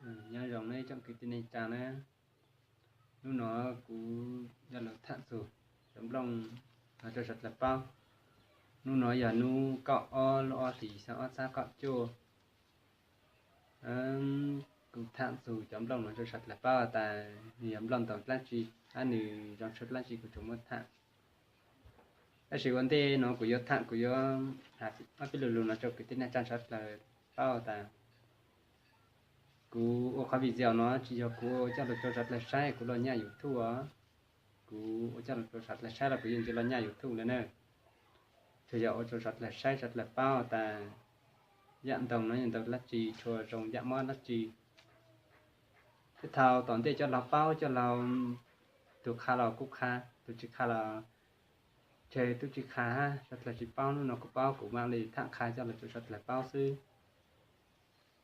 Nyob zoo nej tsoom kwv tij neej tsa na, hnub no kuv yuav los tham txug cov nplooj no rau sawv dlawg paub. Hnub no yog hnub kaum ob lub ob hlis xyoo ob txhiab kaum cuaj. Kuv tham txug cov nplooj no rau sawv dlawg paub tas nws yog nplooj ntoo dlaab tsi, hab nws zoo tshuaj dlaab tsi kuv tsuas muab tham. Tab sis ua ntej no kuv yuav tham, kuv yuav has ob peb lug lug no rau kwv tij neej tsa sawv dlawg paub tas kuv ua qhov video no tsis yog kuv ua coj lug rau sawv dlawg saib kuv los nyaj YouTube os. Kuv ua coj lug rau sawv dlawg saib los kuv yeej tsis los nyaj YouTube le na. Tsuas yog ua rau sawv dlawg saib sawv dlawg paub tas yaam ntoo no yog ntoo dlaab tsi, tshuaj zoo yaam mob dlaab tsi. Tej thaum tom ntej coj laug paub coj laug, tug qha los kuj qha, tug tsis qha los tseg tub tsis qha hab, sawv dlawg tsis paub. Hnub no kuv paub kuv mam li tham qha coj lug rau sawv dlawg paub xwb.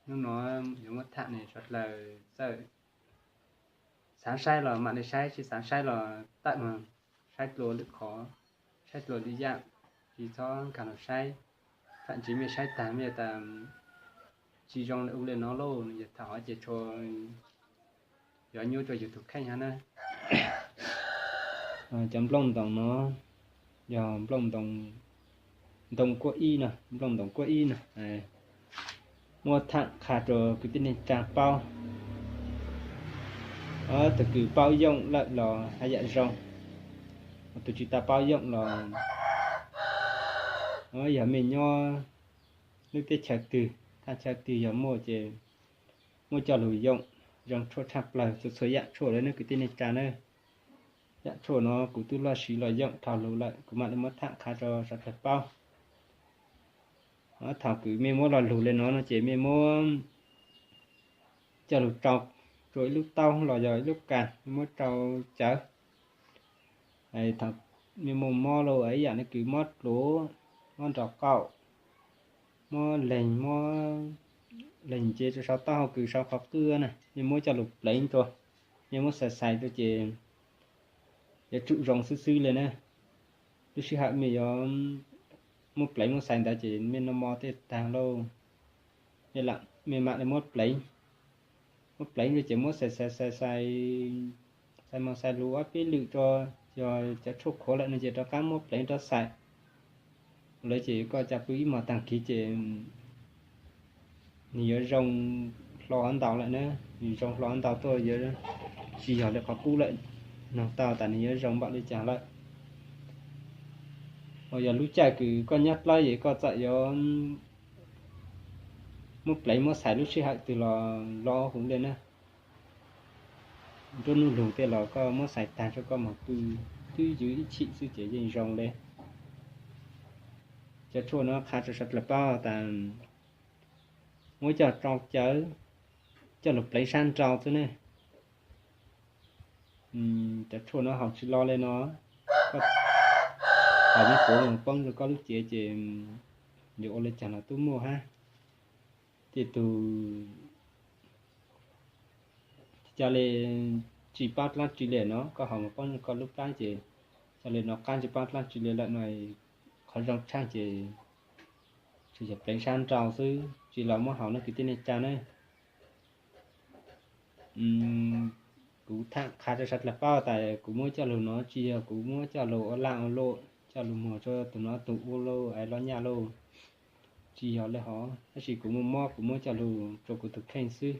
Hnub no yuav muab tham ne sawv dlawg txawm xaav saib los mam li saib, tsis xaav saib los tawm moog saib dlua lwm qhov, saib dlua lwm yaam, tsis txhob nkaag los saib. Thaum ntsis mej saib taag mej tas tsis zoo le u le no lauj, yog thaum hov ces tshuav yuav nyuaj rua yug tug kheej hab na. Cov nplooj ntoo no yog nplooj ntoo kuaj ib no, nplooj ntoo kuaj ib no. Muab tham qha rua kwv tij neej tsa paub. Tug kws paub yooj lawm los haj yam zoo, tug tsis tau paub yooj los yog mej nyob lub teb chaws twg, thaj chaw twg yog muaj ces muab coj lug yooj, zoo tshuaj tshaj plawg txhua txhua yaam tshuaj le nawb kwv tij neej tsa nawb. Yaam tshuaj no kuv tub loj siv los yooj dhau lug lawm, kuv mam li muab tham qha rua sawv dlawg paub. Thaum kws mej muab lo lug le no no ces mej muab coj lug rau rua ib lub taub los yog ib lub kas, mej muab rau cawv. Thaum mej muaj mob lauj, ib yaam le kws mob dluav, mob nrog qaum, mob leeg, mob leeg nce rua sau taub hau kws sau qhov qwj na, mej muab coj lug pleev rua, mej muab xais xais rua ces yuav tsum zoo xwb xwb le na. Lub sij hawm mej yuav muab pleev muab xais ntawd ces mej noj mov tej taag lauj, mej mam le muab pleev. Muab pleev rua ces muab xais xais xais xais, xais mos xais lus ob peb lwm rua, yog cov tshuaj khuav lawm no ces rov qab muab pleev rov xais. Lawv ces koj ca pw ib hmos taag kis ces nws yuav zoo hlo hov ntau lawm na, nws zoo hlo hov ntau tuaj yuav tsis yog le qhov qub lawm. Noog tau tas nws yuav zoo npaum le caag lawm. Ho yog lub caij kws koj nyob dlawb es koj txawm yuav muab pleev muab xais lub sij hawm twg los lo huv le na. Nruab hnub lug tej los koj muab xais taag rua koj moog pw, twb ywv ib chim xwb ces yeej zoo le. Cov tshuaj no qha rua sawv dlawg paub tas muab coj rau cawv, coj lug pleev sab nrau xwb ne. Cov tshuaj no haus tsis lo le no, koj haus mej puav moog poob rua koj lub cev ces yuav ua le caag los tub muaj hab. Tej tug ca le tsis paub dlaab tsi le no, koj haus moog poob rua koj lub plab ces ca le no qaab tsis paub dlaab tsi le lawm no. Qhov zoo tshaaj ces tsuas yog pleev sab nrau xwb, tsis los muab haus nawb kwv tij neej tsa nawb. Kuv tham qha rua sawv dlawg paub tas kuv muab coj lug no tsis yog kuv muab coj lug ua laj ua luam, coj lug muag rua tug no tug ua lauj, es lo nyaj lauj, tsis yog le hov, tab sis kuv muaj mob kuv muab coj lug rua kuv tug kheej xwb.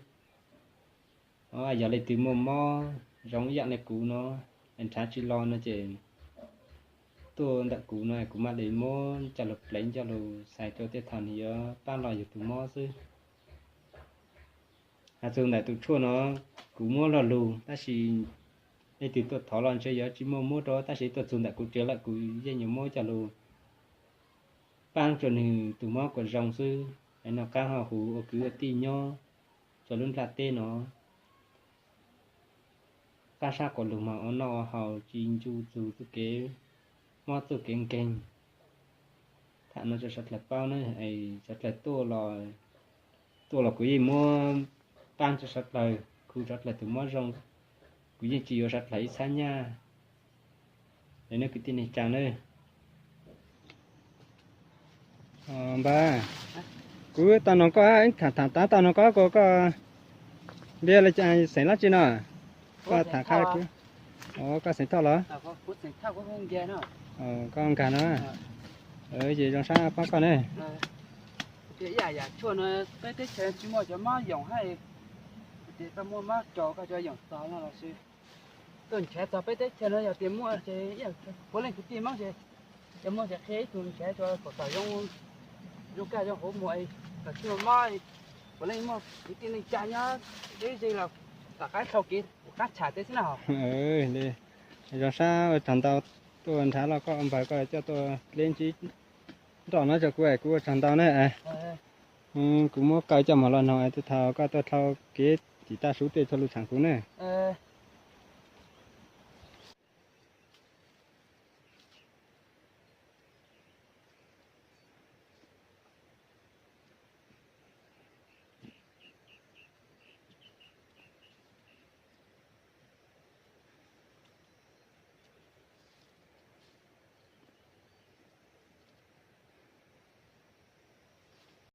Yog leej twg muaj mob zoo ib yaam le kuv no, es nrhav tsis lo no ces tuaj ntawm kuv no kuv mam li muab coj lug pleev coj lug xais rua tej thaum nws yuav paab lo yug tug mob xwb. Has txug ntawm tus tshuaj no, kuv muab lo lug tab sis leej twg tuaj thov los ntshe yuav tsis muaj muab rua, tab sis tuaj txug ntawm kuv tsev lawm kuv yeej yuav muab coj lug paab rua nwg tug mob kuas zoo xwb. Es noj qaab ho huv ua kwv ua tij nyob rua lub nplaj teb no, qaab sab quas lug mas ua noj ua haus tsis ncu txug txuj kev mob txuj kev nkeeg. Tham no rua sawv dlawg paub na, es sawv dlawg tuaj los, tuaj los kuv yeej muab paab rua sawv dlawg, khu sawv dlawg tug mob zoo, kuv yeej tsis yuav sawv dlawg ib txhab nyaj le nawb kwv tij neej tsa nawb. Npawg, kuv tau noog koj, tham tham taab tau noog koj, koj, koj Ntiag, xeem dab tsi no? Koj tham qhia kuv. Koj xeem Thoj los? Koj nkag no. Ces zoo sab pab koj ne. Ib yam tshuaj no peb teb chaws tsis muaj cov mab yoom hab, ces tau muaj mab rau koj cov yoom txog no los sis tuaj nrhav txog peb teb chaws no yog tias muaj ces puav leej kwv tij Hmoob ces yog muaj ces qhia ib tug nrhav rau kom tau zoo, zoo kaj zoo huv mus kom tsis muaj mob. Puav leej muaj kwv tij neej tsa nyob deb zej los tom qab dhau kev tus qab tsham tej xwb na. Zoo sab, ua tsaug ntau tuaj nrhav los koj npawg koj coj tuaj dleb ntsib nroj no rau kuv, kuv ua tsaug ntau na. Kuv muab kaw coj mus los noog es tuaj thov koj tuaj dhau kev tim taj sub tej txhua lus tsham kuv na.